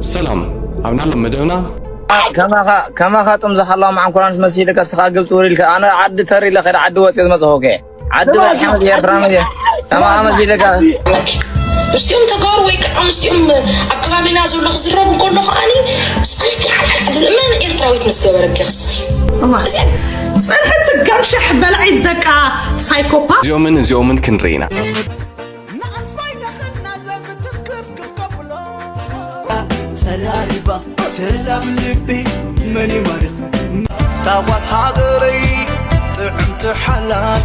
ሰላም፣ ኣብ ናሎም መደብና ከማኻ ከማኻ ጥም ዝሓላው ማዕንኩራንስ መሲልካ ስኻ ግብፂ ውሪልካ ኣነ ዓዲ ተሪለ ከደ ዓዲ ወፂኦ ዝመፅኹ ከ ዓዲ በፅሓ ኤርትራ መ ከማኻ መሲልካ ምስቲኦም ተጋሩ ወይ ከዓ ምስቲኦም ኣብ ከባቢና ዘሎ ክዝረብ እንከሎ ከዓኒ ፀልፊ ሓልሓልሓ ዝብል መን ኤርትራዊት ምስ ገበረኪ ክስኺ እዚኣ ፀርሒ ትጋብ ሻሕ በላዒት ደቃ ሳይኮፓ እዚኦምን እዚኦምን ክንርኢ ኢና። ተራሪባ ተላብ ልቢ መን ይማርኽ ታዋት ሃገረይ ጥዕምቲ ሓላል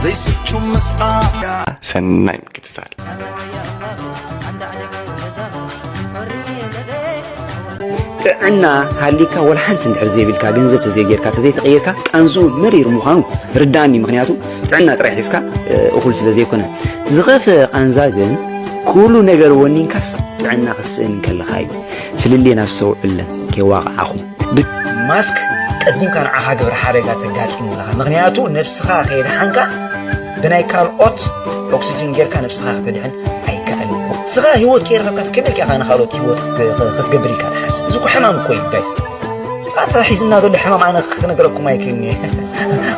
ዘይስቹ ምስኣ ሰናይ ምክትታል። ጥዕና ሃሊካ ወላ ሓንቲ እንድሕር ዘይብልካ ገንዘብ ተዘይጌርካ ተዘይተቐይርካ ቃንዝኡ መሪር ምዃኑ ርዳኒ። ምክንያቱ ጥዕና ጥራይ ሒዝካ እኹል ስለ ዘይኮነ ዝኸፈ ቃንዛ ግን ኩሉ ነገር ወኒንካስ ጥዕና ክስእን እንከለኻ እዩ። ፍልልየን ኣስተውዕለን ከይዋቕዓኹም። ማስክ ቀዲምካ ንዓኻ ግብረ ሓደጋ ተጋጢሙ ኣለኻ። ምክንያቱ ነብስኻ ከየድሓንካ ብናይ ካልኦት ኦክሲጅን ጌርካ ነብስኻ ከተድሕን ኣይከኣልን። ንስኻ ህይወት ከይረኸብካስ ከመይ ኢልካ ኢኻ ንኻልኦት ህይወት ክ- ክ- ክትገብር ኢልካ ትሓስብ? እዚ እኮ ሕማም እኮ እዩ ጋይስ። ኣታ ሒዝና ዘሎ ሕማም ኣነ ክነግረኩም ኣይክእልን እየ።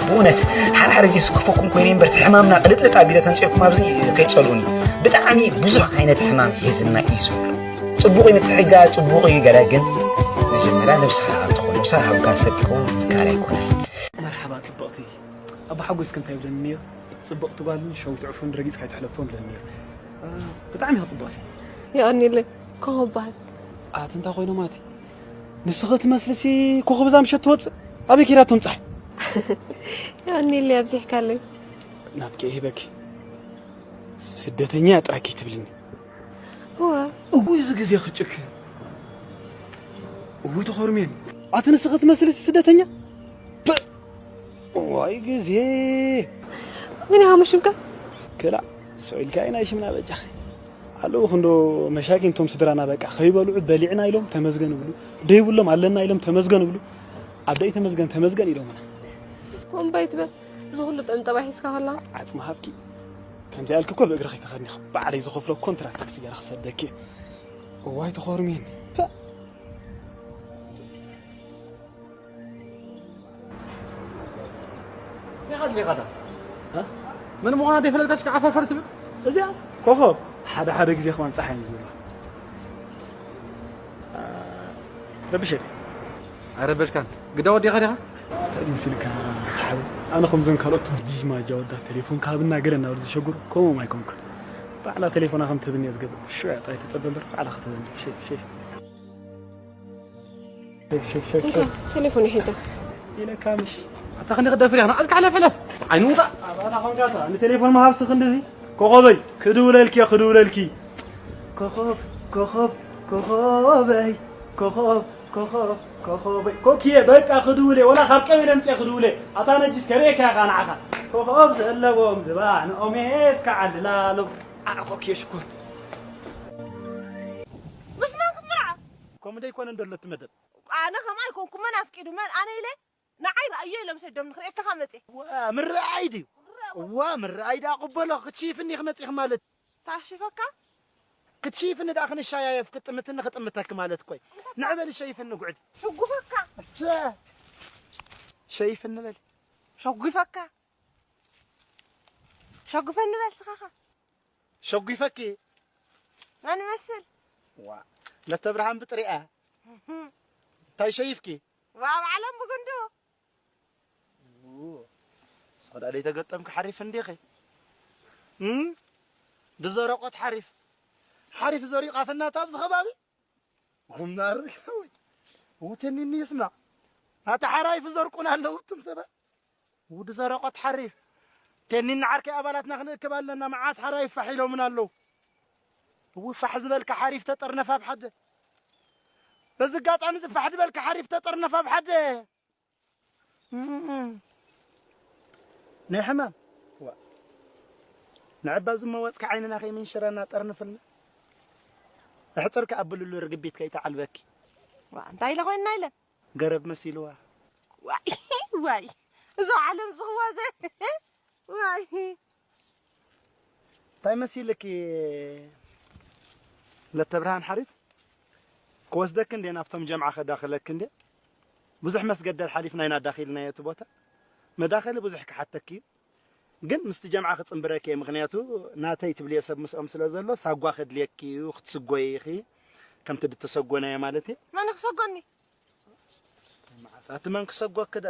ብእውነት ሓደ ሓደ ግዜ ስክፈኩም ኮይነ እምበር እቲ ሕማምና ቅልጥልጥ ኣቢለ ተምፅኤኩም ኣብዚ ከይፀልኡኒ። ብጣዕሚ ብዙሕ ዓይነት ሕማም ሒዝና እዩ ዘሎ። ፅቡቕ እዩ ምትሕጋ ፅቡቕ እዩ ገለ ግን መጀመርያ ነብስኻ ካብ ትኾን ነብስኻ ካብ ጋር ሰብ ይከውን ዝከኣል ኣይኮነን። መርሓባ ፅብቕቲ ኣቦ ሓጎስ ክንታይ ይብለኒ ነይሩ። ፅብቕቲ ጓልን ሸዊት ዕፉን ረጊፅካ ኣይትሕለፎ ብለኒ ነይሩ። ብጣዕሚ ኢኻ ፅብቕቲ። የቐንየለይ። ኮኾብ በሃል። ኣቲ እንታይ ኮይኖም ኣቲ ንስኺ ትመስልሲ ኮኾብ እዛ ምሸት ትወፅእ ኣበይ ከይዳቶም ፀሓይ። የቐንየለይ ኣብዚሕካለይ። ናትኪ ይህበኪ ስደተኛ ጥራይ ከይትብልኒ። እወ እውይ እዚ ግዜ ክጭክን እውይ ተኾርሜን ኣቲ ንስኺ ትመስልሲ ስደተኛ። ፕእ! እዋይ ግዜ መን ኢኻ መሽምካ? ክላእ ሰው ኢልካ ኢና ሽምና በጃኺ ኣለዉ ክንዶ መሻኪን ቶም ስድራና በቃ ከይበልዑ በሊዕና ኢሎም ተመስገን ይብሉ ደይብሎም ኣለና ኢሎም ተመስገን ይብሉ ኣብ ደይ ተመስገን ተመስገን ኢሎምና ኮምባይ ትበል እዚ ኩሉ ጥዕም ጠባይ ሒዝካ ከላ ዓጽሚ ሃብኪ ከምዚ ያልክ እኮ ብእግሪ ከይተኸድኒ ባዕለይ ዝኸፍሎ ኮንትራት ታክሲ ገይረ ክሰደኪ እዋይ ተኾርሜን ዲኻ ዲኻ ዳ መን ምዃና ደይፈለጥካስ ከዓ ዓፈርፈር ትብል እዚኣ ኮኾብ ሓደ ሓደ ግዜ ከማን ፀሓይ እዩ ዝብላ ረብሸ ኣይረበሽካን ግዳ ወዲኻ ዲኻ እንታይ ይመስልካ ሰሓቢ ኣነ ከምዞም ካልኦት ጂማጃ ወዳ ቴሌፎን ካብና ገለ እናበሉ ዝሸግሩ ከምኦም ኣይኮንኩ ባዕላ ቴሌፎና ከም ትህብኒ እየ ዝገብር ሽዑ ጥራይ ተፀበ እምበር ባዕላ ክትህበኒ ሸ ሸ ቴሌፎን ይሒዘ ኢለካ ምሽ ኣታ ክንዲ ክደፍር ያና ኣዝካ ሕለፍ ሕለፍ ዓይኑ ውጣ ኣባታ ኮንካታ ንቴሌፎን መሃብሲ ክንድዚ ኮኾበይ ክድውለልኪ ክድውለልኪ ኮኾብ ኮኾብ ኮኾበይ ኮኾብ ኮኾብ ኮኾበይ ኮኪየ በቃ ክድውለ ወላ ካብ ቀቢለ ምፅየ ክድውለ ኣታ ነጅስ ከርእየካ ኢኻ ንዓኻ ኮኾብ ዘለዎም ዝባንኦሜስ ክዓልላሎም ኣነ ኮኪየ ሽኮር ምስ መን ክትምርዓ? ከምኡ ደይኮነ እንደሎ እቲ መደብ። ኣነ ከምኣ ኣይኮንኩ መን ኣፍቂዱ መን ኣነ ኢለ ንዓይ ረኣዮ ኢሎም ሰዶም ንክርእየካ ካብ መፅየ። ዋ ምርኣይ ድዩ? ዋ ምርኣይ ደኣ ቅበሎ ክትሽይፍኒ ኢኺ መፂኺ ማለት። ታሽፈካ? ክትሽይፍኒ ደኣ ክንሻያየፍ ክጥምትኒ ክጥምተኪ ማለት እኮይ። ንዕበሊ ሸይፍኒ ጉዕዲ። ሕጉፈካ? እሰ ሸይፍኒ በሊ። ሸጒፈካ? ሸጒፈኒ በል ስኻኻ። ሸጒፈኪ? መን ይመስል? ዋ ለተብርሃን ብጥሪኣ እንታይ ሸይፍኪ? ዋ ባዕሎም ብጉንዱ። ስኽዳ ደይ ተገጠምኪ ሓሪፍ እንዲኺ እም? ብዘረቆት ሓሪፍ ሓሪፍ ዘሪቓትና እታ ኣብዚ ከባቢ ጉምናር ውተኒኒ ይስማዕ ናታ ሓራይፍ ዘርቁን ኣለዉ እቱም ሰባት ውዲ ዘረቆት ሓሪፍ ቴኒን ዓርከይ ኣባላትና ክንእክብ ኣለና መዓት ሓራይ ፋሕ ኢሎምን ኣለዉ እው ፋሕ ዝበልካ ሓሪፍ ተጠርነፍ ኣብ ሓደ በዚ ኣጋጣሚ እዚ ፋሕ ዝበልካ ሓሪፍ ተጠርነፍ ኣብ ሓደ ናይ ሕማም ንዕባ ዝመወፅካ ዓይንና ከይምንሽረና ጠርንፍልና ኣሕፅርካ ኣብልሉ ርግቢት ከይተዓልበኪ እንታይ ኢለ ኮይንና ኢለ ገረብ መሲልዋ። ዋይ ዋይ እዛ ዓለም ዝኽዋ ዘ ዋይ እንታይ መሲልኪ ለተብርሃን ሓሪፍ ክወስደኪ እንዴ ናብቶም ጀምዓ ከዳኽለኪ እንዴ? ብዙሕ መስገደል ሓሊፍና ኢና ዳኺልናዮ እቲ ቦታ። መዳኸሊ ብዙሕ ክሓተኪ እዩ። ግን ምስቲ ጀምዓ ክጽንብረኪ እየ። ምኽንያቱ ናተይ ትብልዮ ሰብ ምስኦም ስለ ዘሎ ሳጓ ከድልየኪ እዩ። ክትስጎይ ኢኺ። ከምቲ ድተሰጎናዮ ማለት እዩ። መን ክሰጎኒ? መዓት ኣቲ መን ክሰጎኪ ዳ?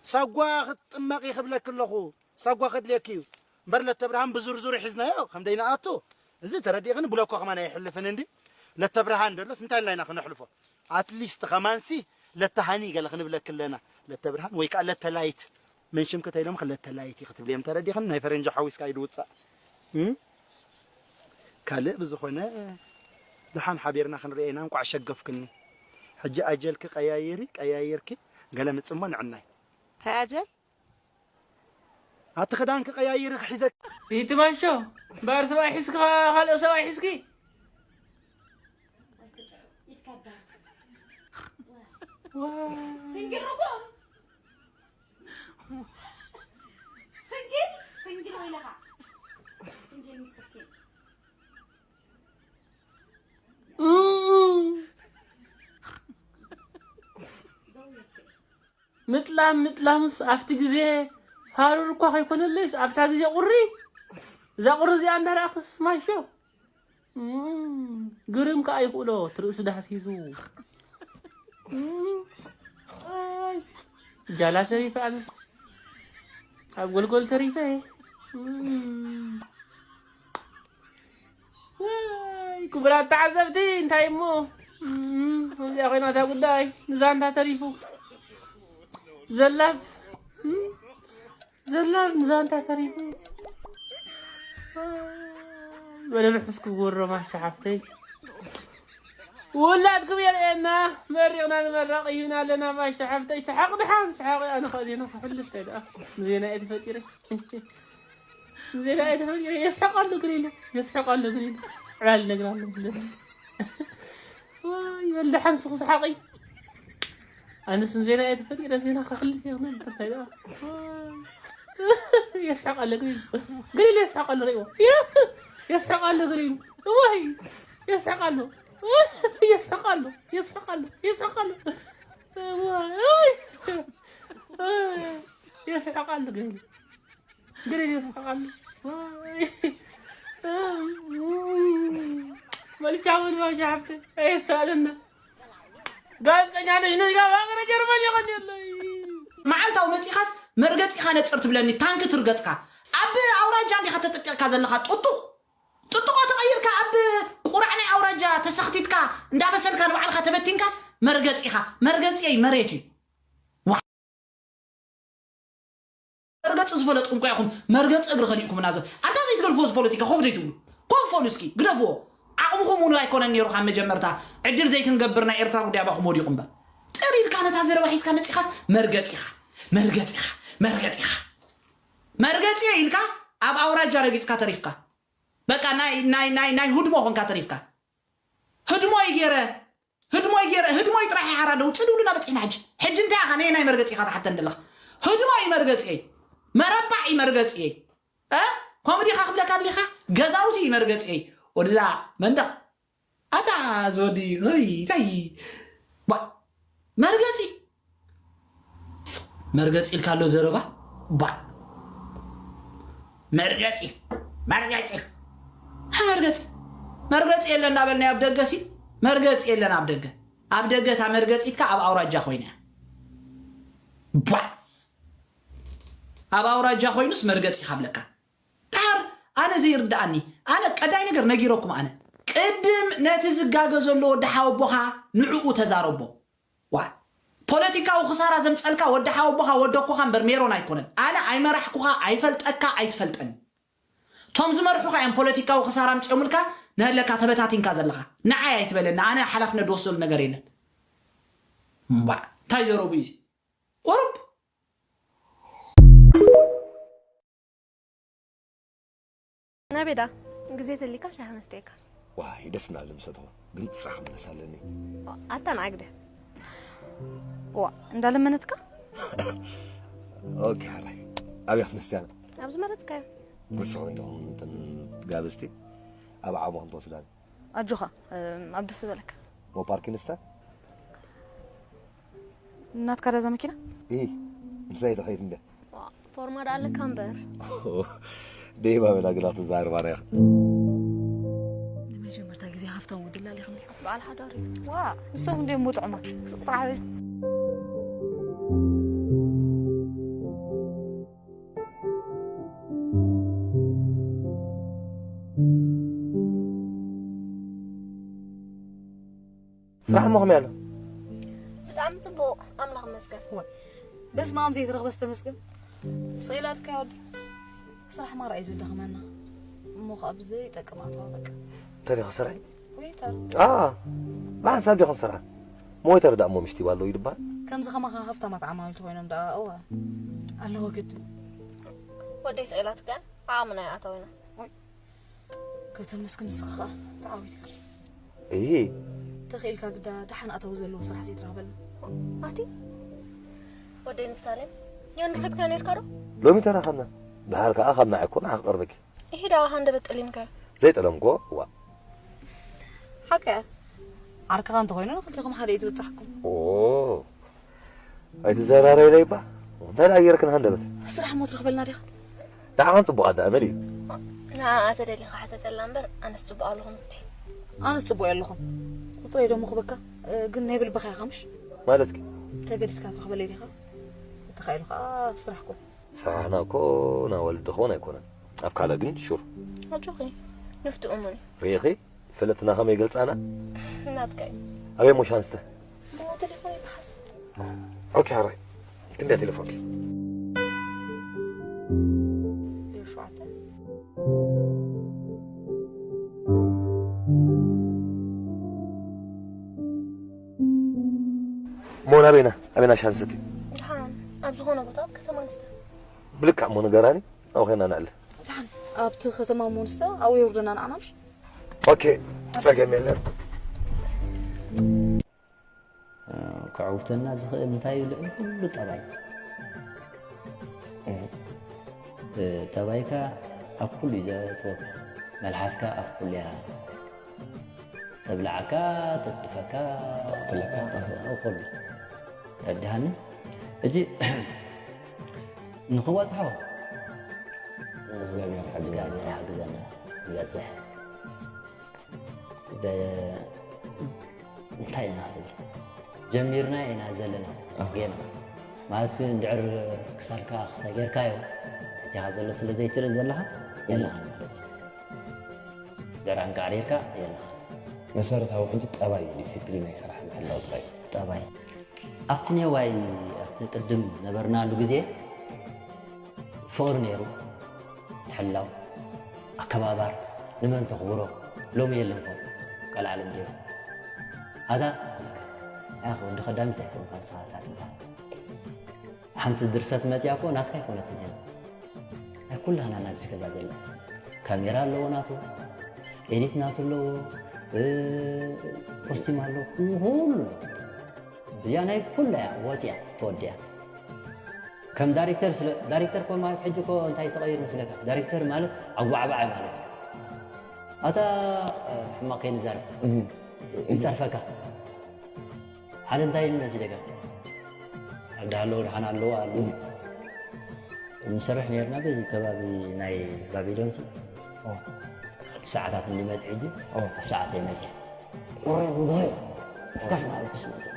ሳጓ ክትጥመቂ ክብለኪ ኣለኹ። ሳጓ ከድልየኪ እዩ። እምበር ለተብርሃን ብዝርዝሩ ሒዝናዮ ከም ደይንኣቱ። እዚ ተረዲእኽን ብለኮ ከማን ኣይሕልፍን እንዲ። ለተብርሃን ደሎስ እንታይ ኢልና ኢና ክነሕልፎ? ኣትሊስት ከማንሲ ለተሃኒ ገለ ክንብለኪ ኣለና። ለተብርሃን ወይ ከኣ ለተላይት። መን ሽምኪ ተይሎምኺ ለተላይት ኢኺ ክትብልዮም ተረዲእኽን ናይ ፈረንጂ ሓዊስካ እዩ ድውጻእ። እም? ካልእ ብዝኾነ ደሓን ሓቢርና ክንርእየና እንቋዕ ሸገፍክኒ። ሕጂ ኣጀልኪ ቀያይሪ፣ ቀያይርኪ ገለ ምጽሞ ንዕናይ። እንታይ ኣጀል? ኣቲ ክዳንኪ ቀያይሪ ክሒዘ። ይትማሾ፣ እምበኣር ሰብኣይ ሒዝካ ካልእ ሰብኣይ ሒዝኪ? ዋ። ሲንግል ርጉም። ሲንግል፣ ሲንግል ወይለኻ። ሲንግል ምስኪን። እም። ዘውየት። ምጥላም፣ ምጥላምስ ኣብቲ ግዜ ሃሩር እኳ ከይኮነለይስ ኣብታ ግዜ ቁሪ፣ እዛ ቁሪ እዚኣ እንዳረኣኽስ ማሾ። እም፣ ግርም ከኣ ይኽእሎ፣ እቲ ርእሱ ዳህሲሱ። እም፣ ኣይ፣ ጃላ ተሪፈ ኣነ። ኣብ ጎልጎል ተሪፈ። እም። ዋይ፣ ክቡራት ተዓዘብቲ፣ እንታይ እሞ? እም፣ ከምዚኣ ኮይና እታ ጉዳይ። ንዛንታ ተሪፉ። ዘላፍ፣ እም፣ ዘላፍ ንዛንታ ተሪፉ። ዋይ፣ በለ ርሑስ ክገብሮ ማሻ ሓፍተይ። ውላድኩም የርእየና። መሪቕና ንመረቕ ሂብና ኣለና ማሻ ሓፍተይ። ሰሓቕ ድሓን፣ ሰሓቕ ኣነ ኸኣ ዜና ክሕልፍ እንታይ ደኣ? ዜና እየ ተፈጢረ። ዜና እየ ተፈጢረ። የስሕቕ ኣሎ ግን ኢሉ፣ የስሕቕ ኣሎ ግን ኢሉ። ዕላል ነግር ኣሎ ብለ። ዋይ፣ በል ደሓን ስኹ ሰሓቒ። ኣነስ ዜና እየ ተፈጢረ፣ ዜና ክሕልፍ እየ ክነብር እንታይ ደኣ? ዋይ። የስሕቕ ኣሎ ግን ኢሉ። ግን ኢሉ የስሕቕ ኣሎ ርእይዎ። የስሕቕ ኣሎ ግን ኢሉ። ዋይ፣ የስሕቕ ኣሎ። የስሕቕ ኣሎ፣ የስሕቕ ኣሎ፣ የስሕቕ ኣሎ። ዋይ፣ የስሕቕ ኣሎ ግን ኢሉ። ግን እኔ እስቃለሁ። ዋይ። በልቻ እውን ማሻ ሓፍተ። ኣይሳለና። ጋዜጠኛ ነሽ፣ ነሽ ጋር ሀገረ ጀርመን ይኸን የለይ። መዓልታዊ መጺኻስ መርገጺኻ ነጽር ትብለኒ፣ ታንኪ ትርገጽካ። ኣብ ኣውራጃ እንዲኻ ተጠቂቕካ ዘለኻ ጥጡቕ። ጥጡቕ ተቐይርካ ኣብ ቁራዕ ናይ ኣውራጃ ተሰኽቲትካ እንዳበሰልካ ንባዕልኻ ተበቲንካስ መርገጺኻ። መርገጺየይ መሬት እዩ። መርገጺ ዝፈለጥኩም እኳ ኢኹም መርገጺ እግሪ ከሊእኩምና። ዘ-፣ ኣንታ ዘይትገልፍዎ እዚ ፖለቲካ ኮፍ ዘይትብሉ። ኮፍ በሉ እስኪ፣ ግደፍዎ። ዓቕምኹም እውን ኣይኮነን ነይሩ ካብ መጀመርታ። ዕድል ዘይክንገብር ናይ ኤርትራ ጉዳይ ኣባኹም ወዲቑ እምበር። ጥር ኢልካ ነታ ዘረባ ሒዝካ መጺኻስ መርገጺኻ፣ መርገጺኻ፣ መርገጺኻ። መርገጺ ኢልካ ኣብ ኣውራጃ ረጊጽካ ተሪፍካ። በቃ ናይ፣ ናይ፣ ናይ፣ ናይ ህድሞ ኾንካ ተሪፍካ። ህድሞይ ገይረ፣ ህድሞይ ገይረ፣ ህድሞይ ጥራሕ ይሓራ ደው ጽድውልና በጺሕና። ሕጂ፣ ሕጂ እንታይ ኢኻ ነየናይ መርገጺ ኢኻ ትሓተን ዘለኻ? ህድሞይ መርገጺየይ፣ መረባዕ እዩ መርገጺየይ። እ? ከምኡ ዲኻ ክብለካ ኣሊኻ? ገዛውቲ እዩ መርገጺየይ። ወድዛ መንደቕ። ኣታ ዝወዲ፣ ሆይ፣ እንታይ? ባ-፣ መርገጺ። መርገጺ ኢልካ ኣሎ ዘረባ። ባ-፣ መርገጺ፣ መርገጺ፣ መርገጺ፣ መርገጺ የለን እናበልና ኣብ ደገ ሲ፣ መርገጺ የለን ኣብ ደገ። ኣብ ደገ እታ መርገጺትካ ኣብ ኣውራጃ ኮይና እያ። ባ-፣ ኣብ ኣውራጃ ኮይኑስ መርገጺ ካብለካ። ድሓር ኣነ ዘይርድኣኒ፣ ኣነ ቀዳይ ነገር ነጊረኩም፣ ኣነ ቅድም ነቲ ዝጋገ ዘሎ ወዲ ሓወቦኻ ንዕኡ ተዛረቦ። ዋ፣ ፖለቲካዊ ክሳራ ዘምጸልካ ወዲ ሓወቦኻ ወደኮኻ እምበር ሜሮን ኣይኮነን። ኣነ ኣይመራሕኩኻ፣ ኣይፈልጠካ፣ ኣይትፈልጠኒ። ቶም ዝመርሑኻ እዮም ፖለቲካዊ ክሳራ ኣምጺኦምልካ፣ ነህለካ ተበታቲንካ ዘለኻ። ንዓይ ኣይትበለኒ፣ ኣነ ሓላፍነት ዝወስደሉ ነገር የለን። እምባዕ፣ እንታይ ዘረቡ እዩ እዚ? ቁሩብ ናበይ ዳ ግዜ ተሊካ ሻሂ መስተየካ። ዋይ ደስ እናበለ ምሰተኹ ግን ስራሕ ክምለስ ኣለኒ። ኣታ ንዓግደ ዋ እንዳለመነትካ። ኦኬ ሓራይ ኣብያ ክትነስትያና። ኣብ ዝመረጽካዮ። ንስኹም እንዲኹም እተን ጋብዝቲ ኣብ ዓቕምኹም ትወስዳኒ። ኣጆኻ ኣብ ደስ ዝበለካ። ሞ ፓርኪንስታ ናትካ ዳዛ መኪና? ኢ ምሳይ ተኸይድ እንደ ፎርማ ዳ ኣለካ እምበር። ደይባ በላ ግላ ትዛረባ ሪያ ንመጀመርታ ግዜ ሃፍታም ወዲ ላሊኽኒ። በዓል ሓዳር እዩ። ዋ ንሶም እንደ ሞ ጥዑማት ስጥራዊ ስራሕ እሞ ከመይ ኣሎ? ብጣዕሚ ፅቡቕ ኣምላኽ መስገን። በስመ ኣብ ዘይትረኽበስ ተመስገን። ስኢላትካ ወዲ ስራሕ ማራ እዩ ዘዳኽመና። እሞ ከዓ ብዘይጠቅም ኣተዋ በቃ። ተሪኸ ስራሕ ወይተር ኣ ብሓንሳብ ዲኹም ስራሕ ሞይተር ዳ እሞ ምሽቲ ባለው ይድባል። ከምዚ ከማኻ ሃፍታማት ዓማዊል ተኮይኖም ደኣ እዋ ኣለዎ ግዲ። ወደይ ስኢላትካ ዓቕምና ይኣተው ኢና። ከተመስግን ንስኻ ከዓ ተዓዊትልኪ። እሂ ተኽኢልካ ግዳ ደሓን ኣታዊ ዘለዎ ስራሕ ዘይትረኽበልና። ኣቲ ወደይ ንፍታሌም ዮን ረኺብካ ነርካ ዶ? ሎሚ ተራኸብና። ድሓር ከዓ ካብ ንዓይ እኮ ንዓ ክቐርበኪ። ይሄዳ ሃንደበት ጠሊምካ። ዘይጠለምኮ ዋ ሓቂ ዓርክኻ እንተኮይኑ ንክልቲኹም ሓደ እዩ ዝብጻሕኩም። ኦ ኣይትዘራረይ ለይባ እንታይ ደኣ ጌርክን ሃንደበት ስራሕ ሞ ትረኽበልና ዲኻ? ደሓን ጽቡቕ ኣዳ ኣመል እዩ። ንዓኣ ተደሊኻ ሕተተላ እምበር ኣነስ ጽቡቕ ኣለኹ ንፍቲ። ኣነስ ጽቡቕ ኣለኹ። ቁጥረይ ዶ ምኽበካ ግን ናይ ብልብኻ ኢኻ ምሽ? ማለትኪ ተገዲስካ ትረኽበለይ ዲኻ? ተኻኢሉ ከዓ ኣብ ስራሕኩም። ስራሕና እኮ ናብ ወልዲ ክኾን ኣይኮነን ኣብ ካልእ ግን ሹር ኣጆኺ ንፍቲ እሙን እዩ። ርኢኺ ፍልጥትና ከመይ ገልጻና ናትካ እዩ። ኣበይ ሞሻንስተ እሞ ቴሌፎን ይበሓስ። ኦኬ ሓራይ ክንደይ ቴሌፎንኪ ዜሮ ሸውዓተ እሞ ናበይና ኣበይና ሻንሰቲ ድሓን ኣብ ዝኾነ ቦታ ኣብ ከተማ ንስተ ብልክዕ እሞ ንገራኒ ኣብኡ ኸይና ንዕለ ድሓን ኣብቲ ከተማ ሞንስተ ኣብኡ የውርደና ንዓና ምሽ ኦኬ ጸገም የለን ክዕውተና ዝኽእል እንታይ እዩ ልዕሊ ኩሉ ጠባይ ጠባይካ ኣብ ኩሉ እዩ ዘእትወካ መልሓስካ ኣብ ኩሉ እያ ተብልዓካ ተፅድፈካ ተቕትለካ ኩሉ ተረድሃኒ እጂ ንኽበፅሖ እግዚኣብሔር ሓግዘና እግዚኣብሔር ሓግዘና ይበፅሕ እንታይ ኢና ንብል ጀሚርና ኢና ዘለና ጌና ማለት እንድዕር ክሳድካ ክስታይ ጌርካዮ እቲኻ ዘሎ ስለ ዘይትርኢ ዘለኻ የለኻ ማለት እዩ ድዕር ኣንቃዕሪርካ የለኻ መሰረታዊ ሕጂ ጠባይ ዲሲፕሊን ናይ ስራሕ ምሕላው ጥራይ ጠባይ ኣብቲ ኔዋይ ኣብቲ ቅድም ነበርናሉ ግዜ ፍቕሪ ነይሩ ትሕላው ኣከባባር ንመን ተኽብሮ ሎሚ የለን ኮ ቀልዓለም ገይሩ ኣዛ ወዲ ከዳሚት ኣይኮንካ ንስኻታ ትበሃል ሓንቲ ድርሰት መፅያ ኮ ናትካ ኣይኮነትን እያ ናይ ኩላህና ናብዚ ገዛ ዘላ ካሜራ ኣለዎ ናቱ ኤዲት ናቱ ኣለዎ ኮስቲም ኣለዎ ኩሉ እዚኣ ናይ ኩላ እያ ወፂያ ተወዲያ ከም ዳይሬክተር ስለ ዳይሬክተር ኮ ማለት ሕጂ ኮ እንታይ ተቐይር መስለካ ዳይሬክተር ማለት ኣጓዕባዓይ ማለት እዩ ኣታ ሕማቕ ከይንዛረብ ይፀርፈካ ሓደ እንታይ ኢሉ መሲለካ ኣብ ዳሃለዎ ድሓን ኣለዎ ኣሉ ንሰርሕ ነርና በዚ ከባቢ ናይ ባቢሎን ሰዓታት እንዲመፅ ሕጂ ኣብ ሰዓተይ መፅእ ወረይ ንጎይ ከፍ ማለትስ መፅእ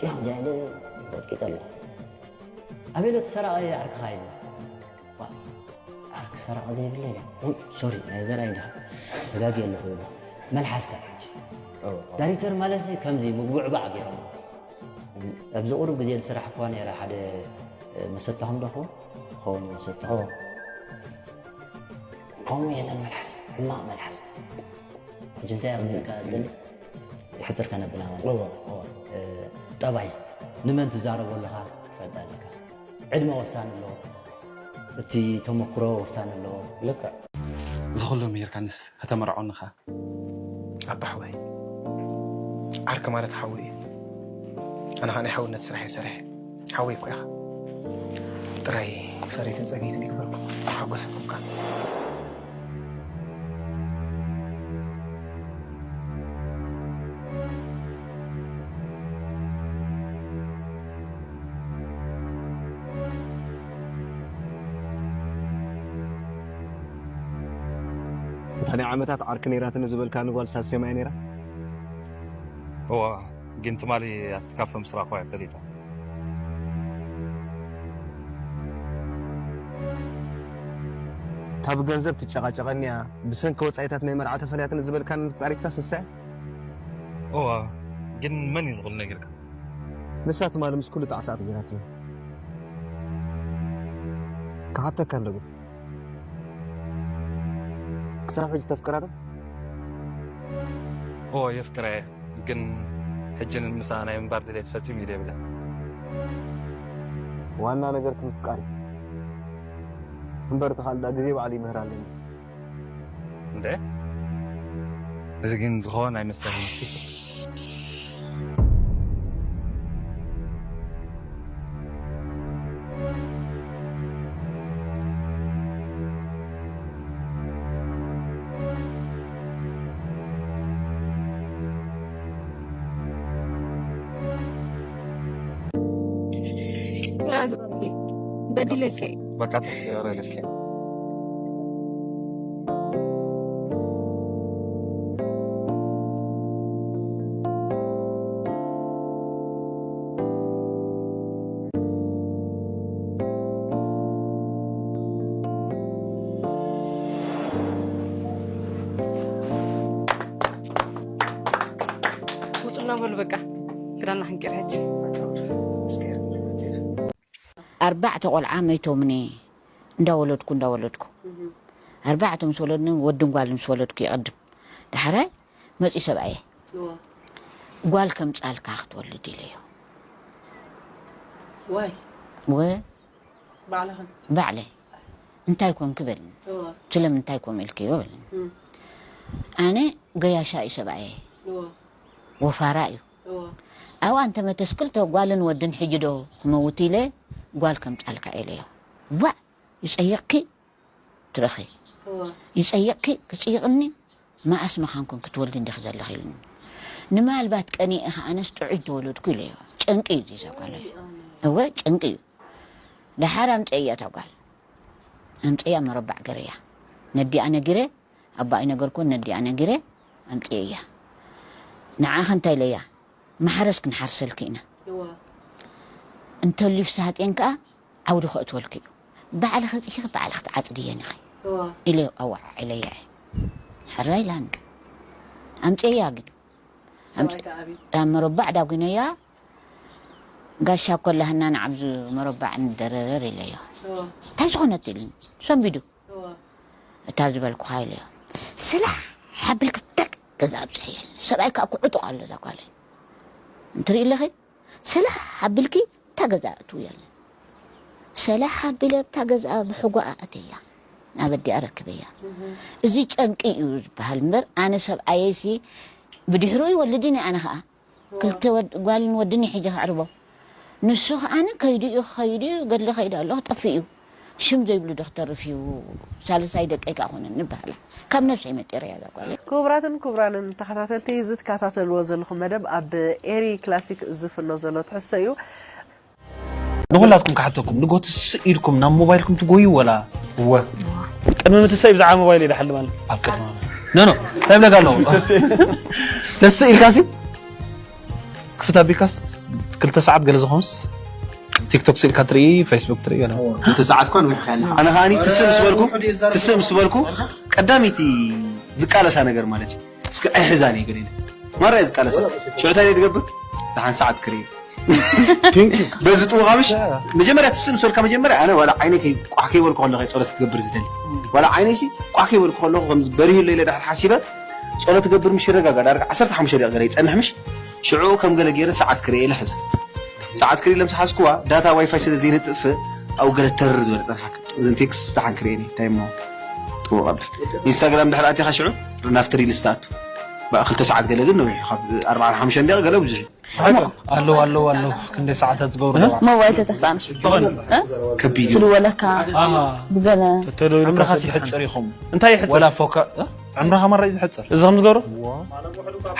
ያም ጃይለ በጥቂጠ ኣሎ ኣቤሎ ተሰራቐ ዓርክኻ ኢሉ ዓርክ ሰራቐ ዘይብለ ኢለ ሶሪ ዘርኣይ ድኻ ተጋጊ ኣለኹ ኢሉ መልሓስካ ሕጂ ዳይሬክተር ማለት ከምዚ ምግቡዕባዕ ገይሮም ኣብዚ ቁሩብ ግዜ ዝስራሕ እኳ ነረ ሓደ መሰታኹም ዶ ክኸውን ክኸውን መሰታኹም ከምኡ የለን መልሓስ ሕማቕ መልሓስ ሕጂ እንታይ ኣብለካ ደሊ ሕፅር ከነብላ ማለት ጠባይ ንመን ትዛረቦ ኣለኻ ትፈልጥ ኣለካ ዕድመ ወሳኒ ኣለዎ እቲ ተመክሮ ወሳኒ ኣለዎ ልክዕ ዝኽሉ ምሂርካንስ ከተመርዖንኻ ኣባ ሓወይ ዓርኪ ማለት ሓወይ እዩ ኣነ ኸዓ ናይ ሓውነት ስራሕ እየ ሰሪሐ ሓወይ እኮ ኢኻ ጥራይ ፈረይትን ጸገይትን ይግበርኩም ሓጎሰኩም ከኣ እታ ናይ ዓመታት ዓርኪ ነይራትኒ ዝበልካኒ ጓል ሳልሴማ እያ ነይራ? እዋ፣ ግን ትማሊ ኣብቲ ካፈ ምስ ረኣኽዋ እያ ፈሊጣ። ካብ ገንዘብ ትጨቓጨቐኒ እያ፣ ብሰንኪ ወጻኢታት ናይ መርዓ ተፈልያትኒ ዝበልካኒ ፍቃሪትካስ ንሳ እያ? እዋ፣ ግን መን እዩ ንኹሉ ነጊርካ? ንሳ ትማሊ ምስ ኩሉ ጣዕሳ ኣኽቢራትኒ። ክሓተካ ኣለዎ። ክሳብ ሕጂ ተፍቅራ ዶ? እዎ የፍቅራ እየ፣ ግን ሕጂ ምሳኣ ናይ ምንባር ድሌት ፈጺሙ ኢደ የብለን። ዋና ነገር እቲ ምፍቃር እዩ። እምበር እቲ ካልእ ግዜ ባዕሉ ይምህር ኣለኒ። እንደ እዚ ግን ዝኸውን ኣይመስለኒ። በድለከይ በቃ ተስፈ ይበረልከ። ውፅና በሉ በቃ ክዳና ክንቀይር ሕጂ። ኣርባዕተ ቆልዓ መይቶምኒ እንዳወለድኩ እንዳወለድኩ ኣርባዕተ ምስ ወለድኒ ወድን ጓል ምስ ወለድኩ ይቐድም ዳሕራይ መፂ ሰብኣየ ጓል ከምፃልካ ክትወልድ ኢለዮ ዋይ ወ ባዕልኽን ባዕለይ እንታይ ኮንኪ በልኒ እወ ስለምንታይ ኮም ኢልክዮ በልኒ እም፣ ኣነ ገያሻ እዩ ሰብኣየ እወ ወፋራ እዩ እወ ኣብኣ እንተመተስ ክልተ ጓልን ወድን ሕጂ ዶ ክመውት ኢለ ጓል ከምፃልካ ኢለዮ ዋ ይፀይቕኪ ትረኺ እወ ይፀይቕኪ ክፅይቕኒ መኣስ መኻንኩን ክትወልዲ እንዲኺ ዘለኺ ኢሉኒ ንማልባት ቀኒአ ከዓነስ ጥዑይ ተወለድኩ ኢለዮ ጨንቂ እዩ እዚ ዘጓለ እወ ጨንቂ እዩ ደሓር ኣምፀያ እታ ጓል ኣምፀያ መረባዕ ገረያ ነዲኣ ነጊረ ኣባይ ነገርኩ ነዲኣ ነጊረ ኣምፅየያ ንዓኸ እንታይ ኢለያ ማሕረስ ክንሓርሰልኪ ኢና እወ እንተልዩ ፍስሃፅየን ከዓ ዓውዲ ከእትወልኪ እዩ ባዕልኺ ፅሒኺ ባዕልኺ ትዓፅድየን ኢኺ እወ ኢለ ኣዋዓዒለያ እየ ሕራይ ኢላኒ ኣምፅየያ ግን ሰብኣይ ከዓ ኣብዩ ኣብ መረባዕ ዳጒነያ ጋሻ ኮላህና ንዓብዚ መረባዕ ንደረረር ኢለዮ እወ እንታይ ዝኾነት ኢሉኒ ሰንቢዱ እወ እታ ዝበልኩኻ ኢለዮ ስላሕ ሓብልክ ደቅ ገዛ ኣብፅሐየኒ ሰብኣይ ከዓ ክዕጡቕ ኣሎ እዛ ጓለይ እንትርኢ ኣለኺ ስላሕ ሓብልኪ እታ ገዛ እትውያለ ሰላሕ ኣቢለ ኣብታ ገዛ ብሕጓኣ ኣተያ ናብ ኣዲኣ ረክበያ እዚ ጨንቂ እዩ ዝበሃል እምበር ኣነ ሰብኣየይሲ ብድሕሩ ይወልድኒ ኣነ ከዓ ክልተ ወድ- ጓልን ወድን እዩ ሕጂ ከዕርቦ ንሱ ከዓነ ከይዱ እዩ ከይዱ እዩ ገድሊ ከይዱ ኣለኹ ጠፍእ እዩ ሽም ዘይብሉ ዶ ክተርፍ እዩ ሳልሳይ ደቀይ ከዓ ኮነ ንበሃላ ካብ ነብሰይ መጤረ እያ ዛጓለ ክቡራትን ክቡራንን ተኸታተልቲ ዝትከታተልዎ ዘለኹም መደብ ኣብ ኤሪ ክላሲክ ዝፍኖ ዘሎ ትሕዝቶ እዩ ንኹላትኩም ክሓተኩም ንጎ ትስእ ኢልኩም ናብ ሞባይልኩም ትጎዩ ወላ እወ ቅድሚ ምትሳይ ብዛዕባ ሞባይል እየ ዝሓልም ኣለ ኣብ ቅድሚ ኖ ኖ እንታይ ብለካ ኣለኹ ተስእ ኢልካ ሲ ክፍት ኣቢልካስ ክልተ ሰዓት ገለ ዝኾንስ ቲክቶክ ስኢልካ ትርኢ ፌስቡክ ትርኢ ገለ ክልተ ሰዓት እኳ ንውሕ ካለ ኣነ ከዓኒ ትስእ ምስ በልኩ ትስእ ምስ በልኩ ቀዳመይቲ ዝቃለሳ ነገር ማለት እዩ እስከ ኣይሕዛን እየ ገለ ማራ እየ ዝቃለሳ ሽዑ እንታይ እየ ዝገብር ደሓን ሰዓት ክርኢ በዚ ጥውቓ ምሽ መጀመርያ ትስእ ምስ በልካ መጀመርያ ኣነ ዋላ ዓይነይ ከይ- ቋሕ ከይበልኩ ከለኹ እየ ጸሎት ክገብር ዝደሊ ዋላ ዓይነይሲ ቋሕ ከይበልኩ ከለኹ ከም በሪሁ ኢለ ድሕር ሓሲበ ጸሎት ክገብር ምሽ ይረጋጋ ዳርጋ ዓሰርተ ሓሙሽተ ደቂቕ ገለ ይጸንሕ ምሽ ሽዑ ከም ገለ ገይረ ሰዓት ክርኢ ኢለ ሕዘ ሰዓት ክርኢ ኢለ ምስ ሓዝኩዋ ዳታ ዋይፋይ ስለ ዘይነጥፍ ኣብኡ ገለ ተርር ዝበለ ጸንሓካ እዘን ቴክስ ደሓን ክርእየኒ እንታይ እሞ ጥውቕ ኣብል ኢንስታግራም ድሕር ኣቲኻ ሽዑ ናብቲ ሪልስ ትኣቱ ብኣ ክልተ ሰዓት ገለ ግን ነዊሕ ካብ ኣርባዓን ሓሙሽተን ደቂቕ ገለ ብዙሕ እዩ ኣለዉ ኣለዉ ኣለዉ ክንደይ ሰዓታት ዝገብሩ ኣለዋ ሞባይል ተተስኣና ከቢድ እዩ ትልወለካ ብገለ ተተደውልካ ዕምርኻ ይሕፅር ኢኹም እንታይ ይሕፅር ወላ ፎካ ዕምርኻ ማራ እዩ ዝሕፅር እዚ ከም ዝገብሮ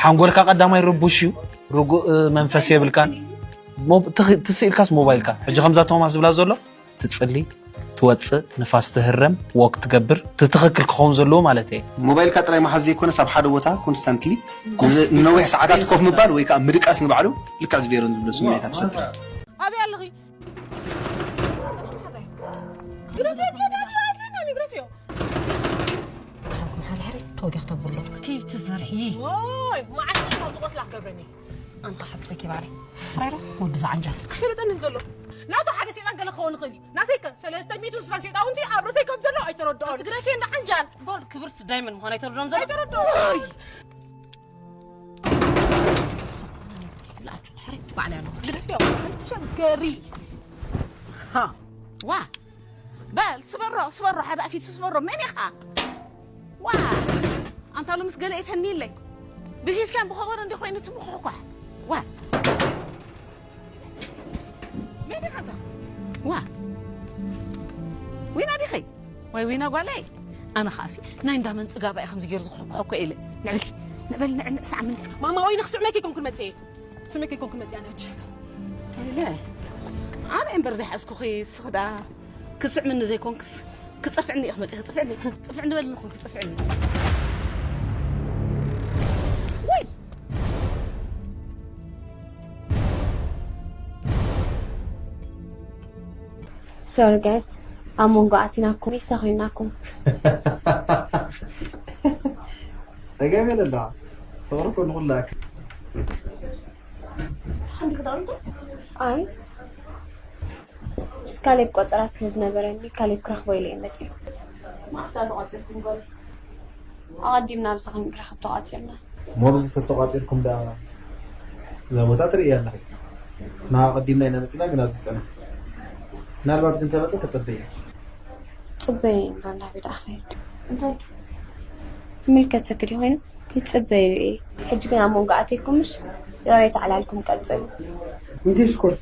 ሓንጎልካ ቀዳማይ ርቡሽ እዩ ርጉእ መንፈስ የብልካን ሞ- ትኽ- ትስኢልካስ ሞባይልካ ሕጂ ከምዛ ቶማስ ዝብላ ዘሎ ትፅሊ ትወፅእ፣ ንፋስ ትህረም፣ ወክ ትገብር፣ እቲ ትኽክል ክኸውን ዘለዎ ማለት እየ። ሞባይልካ ጥራይ መሓዝ ዘይኮነስ ኣብ ሓደ ቦታ ኮንስታንትሊ ንነዊሕ ሰዓታት ኮፍ ምባል ወይ ከዓ ምድቃስ ንባዕሉ ልክዕ እዚ ቬሮን ዝብሎ ስምዒታት ይፈጥር። ኣበይ ኣለኺ? ግደፍዮ፣ ግደፍዮ፣ ግደፍዮ፣ ግደፍዮ። ሓንኩም ሓዝ ሕሪ ተወጊኽ ተብሎ። ከይትፈርሒ። ወይ፣ መዓት ካብ ዝቆስላ ክገብረኒ። ኣንታ ሓብሰኪ ባዕለይ። ሕራይ ዶ? ወዲ ዝዓንጃል። ኣይፈለጠንን ዘሎ። ናቱ ሓደ ሰይጣን ገለ ክኸውን ይኽእል እዩ። ናተይከ ሰለስተ ሚእትን ስሳን ሰይጣውንቲ ኣብ ርእሰይ ከም ዘሎ ኣይተረድኦን። ትግረፊ እንዳ ዓንጃል። ጎልድ ክብርቲ ዳይመንድ ምዃን ኣይተረድኦን ዘሎ። ኣይተረድኦን። ትብላችሁ ሕራይ ባዕለይ ኣለኹ። ግደፍዮ። ሸገሪ። ሃ። ዋ። በል ስበሮ፣ ስበሮ፣ ሓደ ኣፊቱ ስበሮ። መን ኢኻ? ዋ። ኣንታ ሎምስ ገለ ይፈንይለይ። ብፊስካን ብኸበሮ እንዲ ኮይኑ ትምኹሕኳሕ። ዋ። መን ኢኻ ኣንታ? ዋ። ዊና ዲኺ? ወይ ዊና ጓለይ? ኣነ ኸኣሲ ናይ እንዳ መን ጽጋባ እየ ከምዚ ገይሩ ዝኹሕኩሖ እኮ ኢለ። ንዕበሊ፣ ንዕበሊ፣ ንዕንዕ ሳዕምኒ። ማማ፣ ወይ ንኽስዕመኪ ኮንኩን መጽኤ። ስመኪ ኮንኩ መጽያ ነች። ኢለ ኣነ እምበር ዘይሓዝኩኺ ስኽዳ ክስዕምኒ ዘይኮንክስ ክጸፍዕኒ ኢኽ መጽእ ክጽፍዕኒ ጽፍዕኒ በልኒ ኩን ክጽፍዕኒ። ወይ ሶሪ ጋይስ ኣብ መንጎ ኣቲናኩም ሚስታ ኮይናኩም። ጸገም የለላ ፍቅሪ እኮ ንኩሉ ኣክል። ኣይ ምስ ካሌብ ቆጸራ ስለ ዝነበረኒ ካሌብ ክረኽቦ ኢለ እየ መጺኡ። ማዕሳ ተቋጺርኩም ጓል ኣቐዲምና ኣብዚ ክንራኸብ ተቋጺርና። እሞ ብዚ ተተቋጺርኩም ደኣ እዛ ቦታ ትርእያ ኣለኺ። ንዓ ኣቐዲምና ኢና መጺና ግን ኣብዚ ጸንሕ። ምናልባት ግን ተመጸ ተጸበየ። ጽበየ እንዶ እንዳቤት ኣኸይድ። ይምልከተኪ ድዩ ኮይኑ? ይጽበዩ እየ። ሕጂ ግን ኣብ መንጎ ኣትይኩም ምሽ? ይቕሬታ ዕላልኩም ቀጽሉ። እንዴ ሽኮር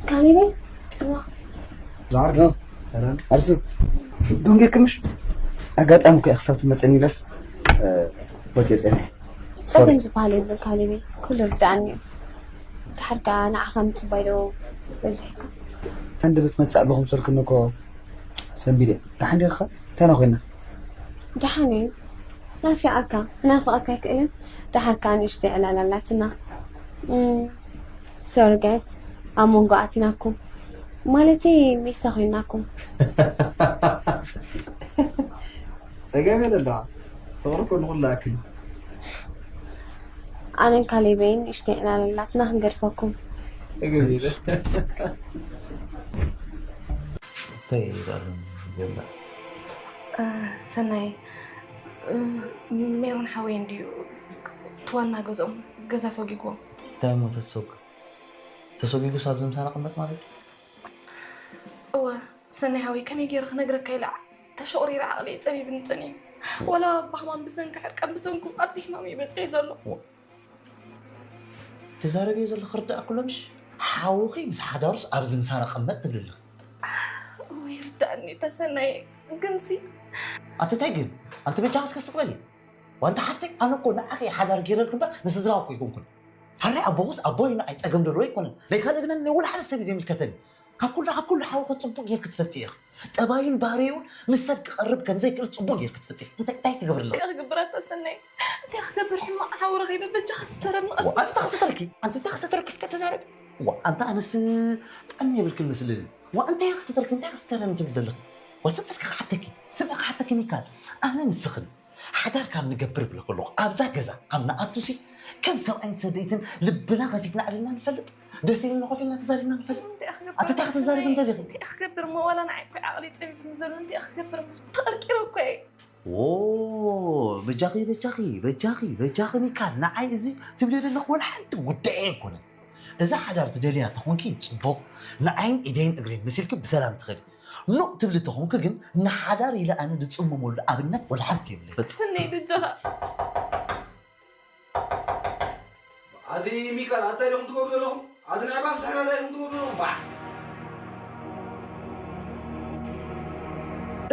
ካሊበይ ዛርጋ ሰላም ኣርሱ ዱንጌ ክምሽ ኣጋጣሚ እኮ ክሳብ ትመጸኒ ኢለስ ወጽየ ጸኒሐ። ጸገም ዝበሃል የብሉን ካሊበይ። ኩሉ ርዳእኒ እዩ። ድሓር ከኣ ንዓኻ ምጽባይ ዶ በዚሕካ? ኣንደበት መጻእ ብኹምሰልክኒ እኮ ሰንቢደ። ደሓን ዲኻ? እንታይ ኮይና? ደሓን እዩ። ናፊቓካ። ክናፍቐካ ኣይክእልን። ደሓር ከኣ ንእሽተይ ዕላል ኣላትና። እም፣ ሶሪ ጋይስ፣ ኣብ መንጎ ኣቲናኩም። ማለተይ ሚስታ ኮይናኩም። ጸገም የለላ። ፍቕሪ እኮ ንኹሉ ኣክል። ኣነን ካሌበይን ንእሽተይ ዕላል ኣላትና ክንገድፈኩም። ጸገም የለ። እንታይ ይዛረብ ዘሎ? ሰናይ፣ ሜሮን ሓወይ እንድዩ እቲ ዋና ገዝኦም ገዛ ሰጒግዎም። እንታይ እሞ ተሰጉ? ተሰጒጉስ ኣብዚ ምሳና ቅመጥ ማለት እዩ? እወ ሰናይ ሓወይ፣ ከመይ ገይረ ክነግረካ ኢለ ተሸቑሪረ ዓቕለይ ጸቢብኒ ጸኒሑ። ዋላ ብሕማም ብሰንኪ ሕርቃን ብሰንኩ ኣብዚ ሕማም እዩ በጺሑ ዘሎ። ትዛረብዮ ዘለኺ ክርዳእ ኩሎ ምሽ ሓውኺ ምስ ሓዳሩስ ኣብዚ ምሳና ቅመጥ ትብሊ ኣለኺ። እወ ይርዳእኒ ተሰናይ፣ ግንሲ ኣቲ እንታይ ግን ኣንቲ በጃኺ እስከ ስቕ በሊ። ዋንታ ሓፍተይ ኣነ እኮ ንዓኺ ሓዳር ገይረልኪ እምበር ንስድራኺ እኮ ኣይኮንኩን። ሓራይ ኣቦኹስ ኣቦይ ንዓይ ጸገም ደልዎ ኣይኮነን። ናይ ካልእ ግን ወላ ሓደ ሰብ እዩ ዘይምልከተኒ። ካብ ኩሉ ካብ ኩሉ ሓውኺ ጽቡቕ ጌርኪ ትፈልጢ ኢኺ። ጠባዩን ባህሪኡን ምስ ሰብ ክቐርብ ከም ዘይክእል ጽቡቕ ጌርኪ ትፈልጢ ኢኺ። እንታይ እንታይ ትገብርለኺ? እንታይ ክገብር ኣታ ሰናይ? እንታይ ክገብር ሕማቕ ሓው ረኺበ በጃኻ ስተረኒ ቀስ ኣንቲ እንታይ ክሰተርኪ? ኣንቲ እንታይ ክሰተርኪ እስከ ተዛረቢ። ዋ ኣንታ ኣነስ ጠሚ የብልክን መስልኒ። ዋ እንታይ ክሰተርኪ? እንታይ ክሰተረኒ ትብል ዘለኺ? ዋ ስምዒ እስከ ክሓተኪ። ስምዒ ክሓተኪ ይካል። ኣነ ንስኽን ሓዳር ካብ ንገብር ብለ ከለኹ ኣብዛ ገዛ ካብ ንኣቱሲ ከም ሰብኣይን ሰበይትን ልብና ከፊትና ኣዕሊልና ንፈልጥ? ደስ ኢልና ኮፍ ኢልና ተዛሪብና ንፈልጥ? ኣቲ እንታይ ክትዛረቢ እንደሊኺ? እንታይ ክገብር እሞ ዋላ ንዓይ እኮ ዓቕሊ ጸቢብኒ ዘሎ እንታይ ክገብር እሞ ተቐርቂረ እኮ እየ። ዎ በጃኺ በጃኺ በጃኺ በጃኺ ሚካል ንዓይ እዚ ትብልዮ ዘለኺ ወላ ሓንቲ ጉዳይ ኣይኮነን። እዛ ሓዳር ትደልያ ተኾንኪ ጽቡቕ ንዓይን ኢደይን እግረይን መሲልኪ ብሰላም ትኸዲ። ኖእ ትብሊ ተኾንኪ ግን ንሓዳር ኢለ ኣነ ዝጽምመሉ ኣብነት ወላ ሓንቲ የብለይ። ፈጽ- ስነይ በጃኻ ኣቲ ሚካል ኣታይ ዲኹም ትገብሩ ዘለኹም? ኣቲ ንዕባ ምሳሕና እንታይ ዲኹም ትገብሩ ዘለኹም? ባዕ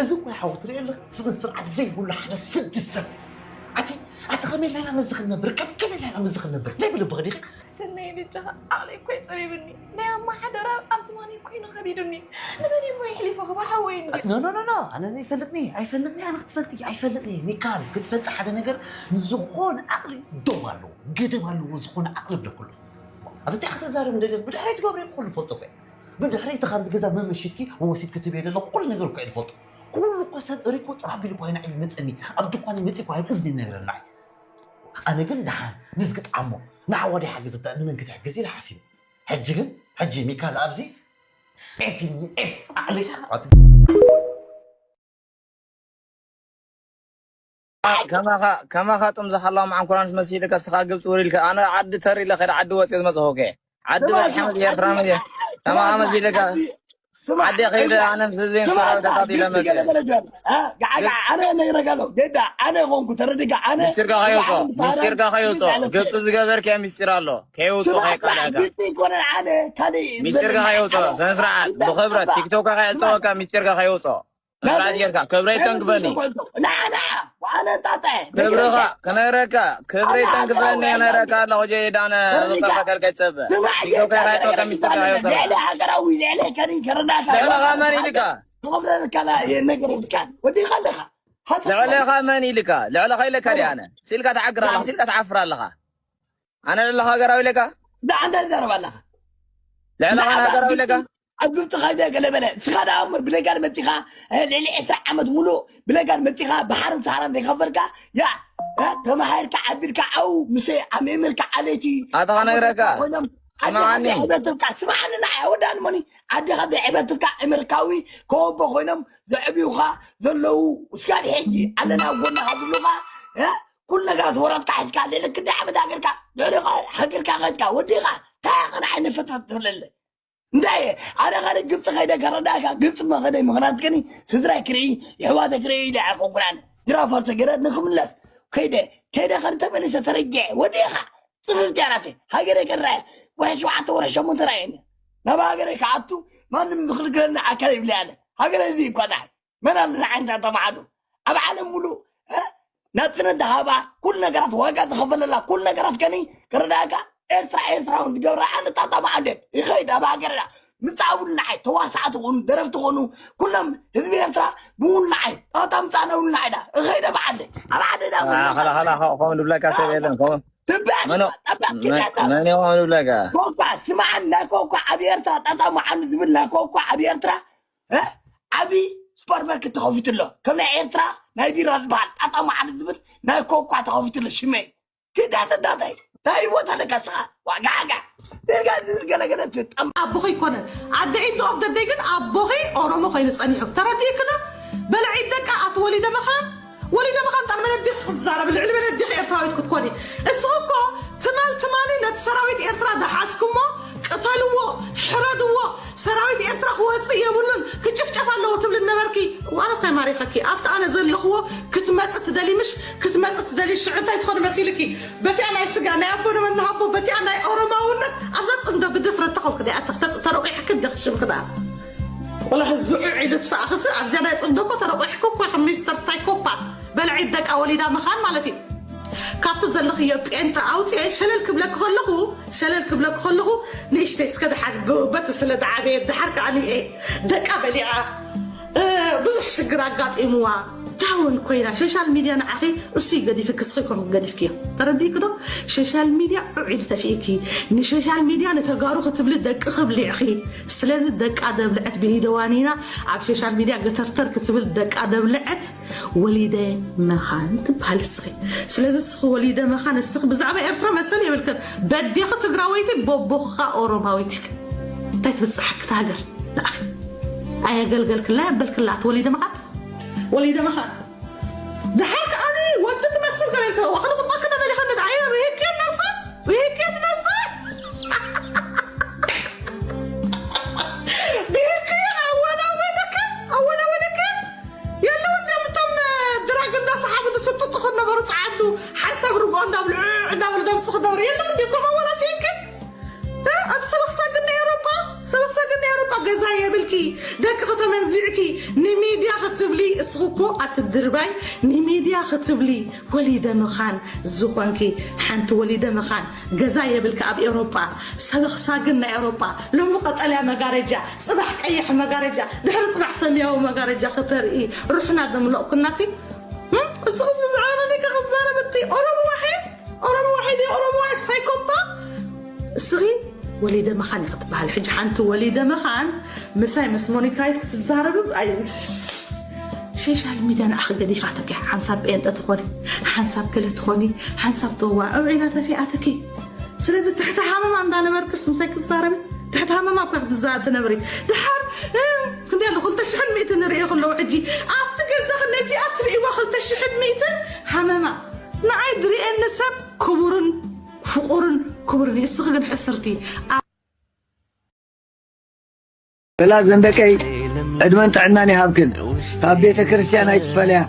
እዚ እኮ ሓው ትርኢ ኣለኺ ስነ ስርዓት ዘይብሉ ሓደ ስድስት ሰብ ኣቲ ኣቲ ከመይ ኢልና ኢና ምስዚ ክንነብር ከም ከመይ ኢልና ኢና ምስዚ ክንነብር ናይ ብልብኺ ዲኺ? ሰናይ በጃኻ ዓቕለይ እኮ እዩ ፀቢቡኒ። ናይ ኣማ ሓደራ ኣብ ዝማነይ ኮይኑ ከቢዱኒ። ንመን እሞ የሕሊፎ ክባ ሓወይ እንዲ ኖ ኖ ኖ ኖ ኣነ ይፈልጥኒ ኣይፈልጥኒ ኣነ ክትፈልጢ ኣይፈልጥኒ ሚካል ክትፈልጢ ሓደ ነገር ንዝኾነ ዓቕሊ ዶብ ኣለዎ ገደብ ኣለዎ ዝኾነ ዓቕሊ ብለኩሉ ኣቲ እንታይ ክትዛረብ እንደለ ብድሕረይ ትገብሪ ኩሉ ፈልጦ እኮ ብድሕረይ እቲ ካብዚ ገዛ መመሽትኪ ወሲድኪ ትብየ ዘለኹ ኩሉ ነገር እኮ እየ ዝፈልጦ ኩሉ እኮ ሰብ እሪቁ ጥራቢሉ እኮ ይናዕ ይመፀኒ ኣብ ድኳን ይመፂ እኮ ኣብ እዝኒ ይነግረና ኣነ ግን ደሓን ንዝግጣሞ ንሓወዲ ሓግዝ እታ ንመን ክትሕግዝ ኢለ ሓሲብ ሕጂ ግን ሕጂ ሚካል ኣብዚ ኤፍ ኢልኒ ኤፍ ኣዕሊ ከማኻ ጥም ዝሓላው መዓንኮራንስ መሲልካ ስኻ ግብፂ ውሪልካ ኣነ ዓዲ ተር ኢለ ከደ ዓዲ ወፂኦ ዝመፅኹ ከ ዓዲ በፅሐ መፅእ ኤርትራ መ ከማኻ መሲልካ ዓዲ ከይደ ኣነ ምስ ህዝበይ ሰራዊት ኣቃጢለ መፅእ ኣነ ነግረካ ኣለሁ ጌዳ ኣነ ይኾንኩ ተረዲካ ኣነ ሚስጢርካ ከየውፅኦ ሚስጢርካ ከየውፅኦ ግብፂ ዝገበርክዮ ሚስጢር ኣሎ ከየውፅኦ ከየቃልዐካ ግብፂ ይኮነን ኣነ ካሊእ ሚስጢርካ ከየውፅኦ ስነ ስርዓት ብክብረት ቲክቶክ ከየዕፀወካ ሚስጢርካ ከየውፅኦ ስርዓት ጌርካ ክብረይ ተንክፈኒ ንዓና ኣነ ጣጣ ክብርኻ ክነግረካ ክብረይ ተንክፈኒ ክነግረካ ኣለኹ ጀይዳነ ዝጠፈቀልካ ይፀበ ቲክቶክ ከየዕፀወካ ሚስጢርካ ከየውፅኦ ልዕሊ ሃገራዊ ልዕሊ ከኒ ከረዳካ ልዕለኻ መን ኢልካ ክኸብረልካ የነገረልካ ወዲኻ ኣለኻ ልዕለኻ መን ኢልካ ልዕለኻ ኢለካ ዲ ኣነ ሲልካ ትዓግር ኣለኻ ሲልካ ትዓፍር ኣለኻ ኣነ ልዕለኻ ሃገራዊ ኢለካ እንታይ ትዛረብ ኣለኻ ልዕለኻ ሃገራዊ ኢለካ ኣብ ግብፂ ኸይደ ገለ በለ ንስኻ ደኣ እምበር ብሌጋል መፂኻ ልዕሊ ዕስራ ዓመት ሙሉእ ብሌጋል መፂኻ ባሕርን ሰሃራን ዘይከፈልካ ያ ተማሃርካ ዓቢልካ ዓው ምስ ኣሜሜልካ ዓሌቲ ኣታ ኸነግረካ ኮይኖም ስምዓኒ ስምዓኒ ንዓይ ወዳን መኒ ዓዴኻ ዘዕበትካ ኣሜሪካዊ ከወቦ ኮይኖም ዘዕብዩኻ ዘለዉ እስካብ ሕጂ ኣለና ኣብ ጎንኻ ዝብሉኻ ኩሉ ነገራት ወረትካ ሒዝካ ልዕሊ ክንደይ ዓመት ሃገርካ ልዕሊ ሃገርካ ከድካ ወዲኻ እንታይ ኢኻ ንዓይ ንፈትፈት ትብለለ እንታይ ኣነ ኸደ ግብፂ ኸይደ ከረዳእካ ግብፂ መኸደይ ምኽንያት ከኒ ስድራይ ክርኢ የሕዋተ ክርኢ ኢለ ኣይኮንኩናን ጅራፋር ሰገረ ንክምለስ ከይደ ከይደ ኸደ ተመሊሰ ተረጊዐ ወዲኻ ፅፍፍ ጃራተ ሃገረ ከራየ ወረ ሸውዓተ ወረ ሸሞንተ ራየኒ ናብ ሃገረ ክኣቱ ማንም ዝኽልክለኒ ኣካል ይብለ ኣነ ሃገረ እዚ ይኮና መን ኣለና ዓይነታ ተባዕሉ ኣብ ዓለም ሙሉእ ናጽነት ዝሃባ ኩሉ ነገራት ዋጋ ዝኸፈለላ ኩሉ ነገራት ከኒ ክረዳእካ ኤርትራ ኤርትራውን ዝገብራ ኣነ ጣጣማ ዓንዴት ይኸይድ ኣብ ሃገርና ምጻውሉ ንዓይ ተዋሳእቲ ኹኑ ደረፍቲ ኹኑ ኩሎም ህዝቢ ኤርትራ ብውን ንዓይ ጣጣ ምጻነውሉ ንዓይዳ እኸይድ ኣብ ዓደ ኣብ ዓደና ኸላኸላ ከምኡ ዝብለካ ሰብ የለን ከምኡ ትንበል መኖ ጠባብ ኪዳታ መን ይኾኑ ዝብለካ ኮኳ ስማዓን ናይ ኮኳ ኣብ ኤርትራ ጣጣማ ዓንዲ ዝብል ናይ ኮኳ ኣብ ኤርትራ ዓቢ ሱፐርማርኬት ተኸፊቱ ኣሎ ከም ናይ ኤርትራ ናይ ቢራ ዝበሃል ጣጣ ማዕድ ዝብል ናይ ኮኳ ተኸፊቱ ኣሎ ሽመይ ክዳተዳታይ እንታይ ህይወት ኣለካ ስኻ ዋጋዓጋ ገለገለ ትጠም ኣቦኺ ኣይኮነን ኣደ ኢንድ ኦፍ ደደይ ግን ኣቦኺ ኦሮሞ ኮይኑ ፀኒሑ ተረዲእክዶ በልዒ ደቃ ኣቲ ወሊደ መኻን ወሊደ መኻን ጣን መለዲኽ ክትዛረብ ልዕሊ መለዲኽ ኤርትራዊት ክትኮኒ እስኺ እኮ ትማል ትማሊ ነቲ ሰራዊት ኤርትራ ዝሓዝኩሞ ቅተልዎ ሕረድዎ ሰራዊት ኤርትራ ክወፅእ የብሉን ክጭፍጨፍ ኣለዎ ትብሊ ነበርኪ እዋን እኮ ይማሪኸኪ ኣብቲ ኣነ ዘለኽዎ ክትመፅ ትደሊ ምሽ ክትመፅ ትደሊ ሽዑ እንታይ ትኾኒ መሲልኪ በቲኣ ናይ ስጋ ናይ ኣቦ ንመንሃቦ በቲኣ ናይ ኦሮማውነት ኣብዛ ፅምዶ ብድፍረት ተኸው ክደ ኣተ ክተፅእ ተረቂሕኪ ደኽሽም ክዳ ወላ ህዝቢ ዑዒ ልትፋእኽሲ ኣብዚኣ ናይ ፅምዶ እኮ ተረቂሕኩ እኳ ከም ሚስተር ሳይኮፓት በልዒት ደቃ ወሊዳ ምኻን ማለት እዩ ካብቲ ዘለኽዮ ጴንጠ ኣውፅኤ ሸለል ክብለኪ ከለኹ ሸለል ክብለኪ ከለኹ ንእሽተይ እስከ ድሓር በቲ ስለ ድዓበየት ድሓር ከዓ ንኤ ደቃ በሊዓ ብዙሕ ሽግር ኣጋጢምዋ ዳውን ኮይና ሶሻል ሚድያ ንዓኺ እሱ ገዲፍኪ እስኺ ኮንኩ ገዲፍክዮ ተረዲእኪ ዶ ሶሻል ሚድያ ዑዒድ ተፊእኪ ንሶሻል ሚድያ ንተጋሩ ክትብሊ ደቂ ክብሊዕኺ ስለዚ ደቃ ደብልዐት ብሂደዋኒና ኣብ ሶሻል ሚድያ ገተርተር ክትብል ደቃ ደብልዐት ወሊደ መኻን ትበሃል እስኺ ስለዚ እስኺ ወሊደ መኻን እስኺ ብዛዕባ ኤርትራ መሰል የብልክን በዴኺ ትግራወይቲ ቦቦኻ ኦሮማዊት ኢኺ እንታይ ትብፅሓኪ እታ ሃገር ንኣኺ ኣየገልገልክላ የበልክላ እቲ ወሊደ መኻን ወሊደ መኻን ድሓር ከኣኒ ወዲ ትመስል ገበልከ ዋኽሉ ቁጣ ከተበሊኸ ኣየ ብህክዮ ነብሳ ብህክዮ ነብሳ ብህክዮ ኣወናወነከ ኣወናወነከ የለውን ድዮም እቶም ድራግ እንዳሰሓቡ ዝስጥጡ ክነበሩ ፀዓዱ ሓንሳብ ርግኦ እንዳብልዑ እንዳበሉ ዘምፅኹ ነበሩ የለውን ድዮም ከምኡ ወላ ስኢንከ ኣቲ ሰበኽ ሰግን ናይ ኤውሮጳ ሰበኽ ሰግን ናይ ኤውሮጳ ገዛ የብልኪ ደቂ ከተመንዚዕኪ ንሚድያ ትብሊ እስኺ እኮ ኣቲ ድርባይ ንሚድያ ክትብሊ ወሊደ መኻን ዝኾንኪ ሓንቲ ወሊደ መኻን ገዛ የብልካ ኣብ ኤውሮጳ ሰበኽሳግን ናይ ኤውሮጳ ሎሚ ቀጠልያ መጋረጃ ጽባሕ ቀይሕ መጋረጃ ድሕሪ ጽባሕ ሰማያዊ መጋረጃ ክተርኢ ሩሕና ደምለቕኩናሲ። እስኺ ብዛዕባ መን ኢኻ ክዛረብ እቲ ኦሮሞ ዋሒድ ኦሮሞ ዋሒድ ኦሮሞ ዋሒድ ሳይኮፓ። እስኺ ወሊደ መኻን ኢኺ ትበሃል። ሕጂ ሓንቲ ወሊደ መኻን ምሳይ ምስ ሞኒካይት ክትዛረብ ሶሻል ሚድያ ንዓኺ ገዲፋትኪ። ሓንሳብ ጴንጠ ትኾኒ፣ ሓንሳብ ገለ ትኾኒ፣ ሓንሳብ ተዋዕ ኣውዒላ ተፊኣትኪ። ስለዚ ትሕቲ ሃመማ እንዳነበርክስ ምሳይ ክትዛረቢ ትሕቲ ሃመማ እኳ ክትዛረብ ትነብሪ። ድሓር ክንደይ ኣሎ ክልተ ሽሕን ሚእትን ንርኢ ከለዉ ሕጂ ኣብቲ ገዛኺ ነዚኣ ትርእይዋ ክልተ ሽሕን ሚእትን ሃመማ ንዓይ ድርእየኒ ሰብ ክቡርን ፍቑርን ክቡርን እዩ። እስኺ ግን ሕስርቲ። በላ ዘንደቀይ ዕድመን ጥዕናን ይሃብክን። ካብ ቤተ ክርስቲያን ኣይትፈለያ።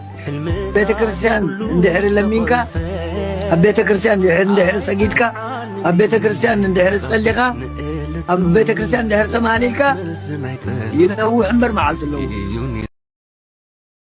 ቤተ ክርስቲያን እንድሕሪ ለሚንካ፣ ኣብ ቤተ ክርስቲያን እንድሕሪ እንድሕሪ ሰጊድካ፣ ኣብ ቤተ ክርስቲያን እንድሕሪ ጸሊኻ፣ ኣብ ቤተ ክርስቲያን እንድሕሪ ተማህሊልካ ይነውሕ እምበር መዓልቲ ኣለዎ።